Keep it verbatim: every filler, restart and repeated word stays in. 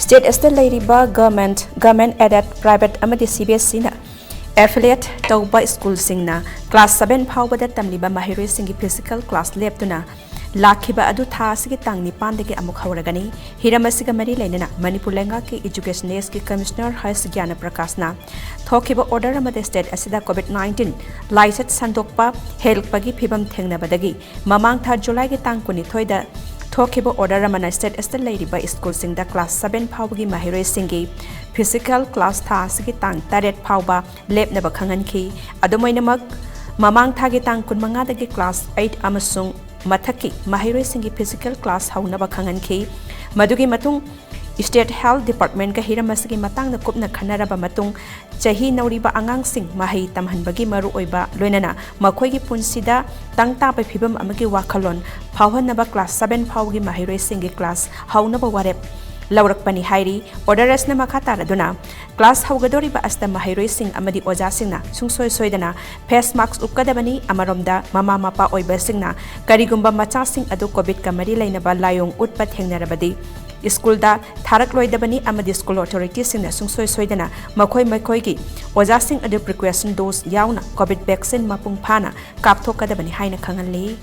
State ꯑꯁꯤꯗ ꯂꯩꯔꯤꯕ government, government aided, private ꯑꯃꯗꯤ ꯁꯤ ꯕꯤ ꯑꯦꯁ ꯏꯅ ꯑꯦꯐꯤꯂꯤꯌꯦꯠ ꯇꯧꯕ ꯁ꯭ꯀꯨꯜꯁꯤꯡꯅ ꯀ꯭ꯂꯥꯁ ꯁꯚꯦꯟ ꯐꯥꯎꯕꯗ ꯇꯝꯂꯤꯕ ꯃꯍꯩꯔꯣꯏꯁꯤꯡꯒꯤ ꯐꯤꯖꯤꯀꯦꯜ ꯀ꯭ꯂꯥꯁ ꯂꯦꯞꯇꯨꯅ ꯂꯥꯛꯈꯤꯕ ꯑꯗꯨ ꯊꯥ ꯑꯁꯤꯒꯤ ꯇꯥꯡ ꯅꯤꯄꯥꯟꯗꯒꯤ ꯑꯃꯨꯛ ꯍꯧꯔꯒꯅꯤ꯫ ꯍꯤꯔꯝ ꯑꯁꯤꯒ ꯃꯔꯤ ꯂꯩꯅꯅ ꯃꯅꯤꯄꯨꯔ ꯂꯩꯉꯥꯛꯀꯤ ꯏꯖꯨꯀꯦꯁꯟ ꯗꯦꯁꯀꯤ ꯀꯃꯤꯁꯅꯔ ꯍꯔꯁ ꯒ꯭ꯌꯥꯅ ꯄ꯭ꯔꯀꯥꯁꯅ ꯊꯣꯛꯈꯤꯕ ꯑꯣꯔꯗꯔ ꯑꯃꯗ ꯁ꯭ꯇꯦꯠ ꯑꯁꯤꯗ ꯀꯣꯚꯤꯗ ꯅꯥꯏꯟꯇꯤꯟ ꯂꯥꯏꯆꯠ ꯁꯟꯗꯣꯛꯄ ꯍꯦꯜꯂꯛꯄꯒꯤ ꯐꯤꯕꯝ ꯊꯦꯡꯅꯕꯗꯒꯤ ꯃꯃꯥꯡ ꯊꯥ ꯖꯨꯂꯥꯏꯒꯤ ꯇꯥꯡ ꯀꯨꯟꯅꯤꯊꯣꯏꯗ ꯊꯣꯛꯈꯤꯕ ꯑꯣꯔꯗꯔ ꯑꯃꯅ ꯁ꯭ꯇꯦꯠ ꯑꯁꯤꯗ ꯂꯩꯔꯤꯕ ꯁ꯭ꯀꯨꯜꯁꯤꯡꯗ ꯀ꯭ꯂꯥꯁ ꯁꯚꯦꯟ ꯐꯥꯎꯕꯒꯤ ꯃꯍꯩꯔꯣꯏꯁꯤꯡꯒꯤ ꯐꯤꯖꯤꯀꯦꯜ ꯀ꯭ꯂꯥꯁ ꯊꯥ ꯑꯁꯤꯒꯤ ꯇꯥꯡ ꯇꯔꯦꯠ ꯐꯥꯎꯕ ꯂꯦꯞꯅꯕ ꯈꯪꯍꯟꯈꯤ꯫ ꯑꯗꯨꯝ ꯑꯣꯏꯅꯃꯛ, ꯃꯃꯥꯡ ꯊꯥꯒꯤ ꯇꯥꯡ ꯀꯨꯟꯃꯉꯥꯗꯒꯤ ꯀ꯭ꯂꯥꯁ ꯑꯩꯠ ꯑꯃꯁꯨꯡ ꯃꯊꯛꯀꯤ ꯃꯍꯩꯔꯣꯏꯁꯤꯡꯒꯤ ꯐꯤꯖꯤꯀꯦꯜ ꯀ꯭ꯂꯥꯁ ꯍꯧꯅꯕ ꯈꯪꯍꯟꯈꯤ꯫ ꯃꯗꯨꯒꯤ ꯃꯇꯨꯡ ꯁ꯭ꯇꯦꯠ ꯍꯦꯜꯊ ꯗꯤꯄꯥꯔꯠꯃꯦꯟꯠꯀ ꯍꯤꯔꯝ ꯑꯁꯤꯒꯤ ꯃꯇꯥꯡꯗ ꯀꯨꯞꯅ ꯈꯟꯅꯔꯕ ꯃꯇꯨꯡ, ꯆꯍꯤ ꯅꯧꯔꯤꯕ ꯑꯉꯥꯡꯁꯤꯡ ꯃꯍꯩ ꯇꯝꯍꯟꯕꯒꯤ ꯃꯔꯨꯑꯣꯏꯕ, ꯂꯣꯏꯅꯅ ꯃꯈꯣꯏꯒꯤ ꯄꯨꯟꯁꯤꯗ ꯇꯪ ꯇꯥꯕ ꯐꯤꯕꯝ ꯑꯃꯒꯤ ꯋꯥꯈꯜꯂꯣꯟ ꯐꯥꯎꯍꯟꯅꯕ ꯀ꯭ꯂꯥꯁ ꯁꯚꯦꯟ ꯐꯥꯎꯒꯤ ꯃꯍꯩꯔꯣꯏꯁꯤꯡꯒꯤ ꯀ꯭ꯂꯥꯁ ꯍꯧꯅꯕ ꯋꯥꯔꯦꯞ ꯂꯧꯔꯛꯄꯅꯤ ꯍꯥꯏꯔꯤ꯫ ꯑꯣꯔꯗꯔ ꯑꯁꯤꯅ ꯃꯈꯥ ꯇꯥꯔꯗꯨꯅ, ꯀ꯭ꯂꯥꯁ ꯍꯧꯒꯗꯧꯔꯤꯕ ꯑꯁꯤꯗ ꯃꯍꯩꯔꯣꯏꯁꯤꯡ ꯑꯃꯗꯤ ꯑꯣꯖꯥꯁꯤꯡꯅ ꯁꯨꯡꯁꯣꯏ ꯁꯣꯏꯗꯅ ꯐꯦꯁ ꯃꯥꯁꯛ ꯎꯞꯀꯗꯕꯅꯤ꯫ ꯑꯃꯔꯣꯝꯗ, ꯃꯃꯥ ꯃꯄꯥ ꯑꯣꯏꯕꯁꯤꯡꯅ ꯀꯔꯤꯒꯨꯝꯕ ꯃꯆꯥꯁꯤꯡ ꯑꯗꯨ ꯀꯣꯚꯤꯗꯀ ꯃꯔꯤ ꯂꯩꯅꯕ ꯂꯥꯏꯑꯣꯡ ꯎꯠꯄ ꯊꯦꯡꯅꯔꯕꯗꯤ ꯁ꯭ꯀꯨꯜꯗ ꯊꯥꯔꯛꯂꯣꯏꯗꯕꯅꯤ ꯑꯃꯗꯤ ꯁ꯭ꯀꯨꯜ ꯑꯣꯊꯣꯔꯤꯇꯤꯁꯤꯡꯅ ꯁꯨꯡꯁꯣꯏ ꯁꯣꯏꯗꯅ ꯃꯈꯣꯏ ꯃꯈꯣꯏꯒꯤ ꯑꯣꯖꯥꯁꯤꯡ ꯑꯗꯨ ꯄ꯭ꯔꯤꯀꯣꯁꯟ ꯗꯣꯁ ꯌꯥꯎꯅ ꯀꯣꯚꯤꯗ ꯚꯦꯛꯁꯤꯟ ꯃꯄꯨꯡ ꯐꯥꯅ ꯀꯥꯞꯊꯣꯛꯀꯗꯕꯅꯤ ꯍꯥꯏꯅ ꯈꯪꯍꯜꯂꯤ꯫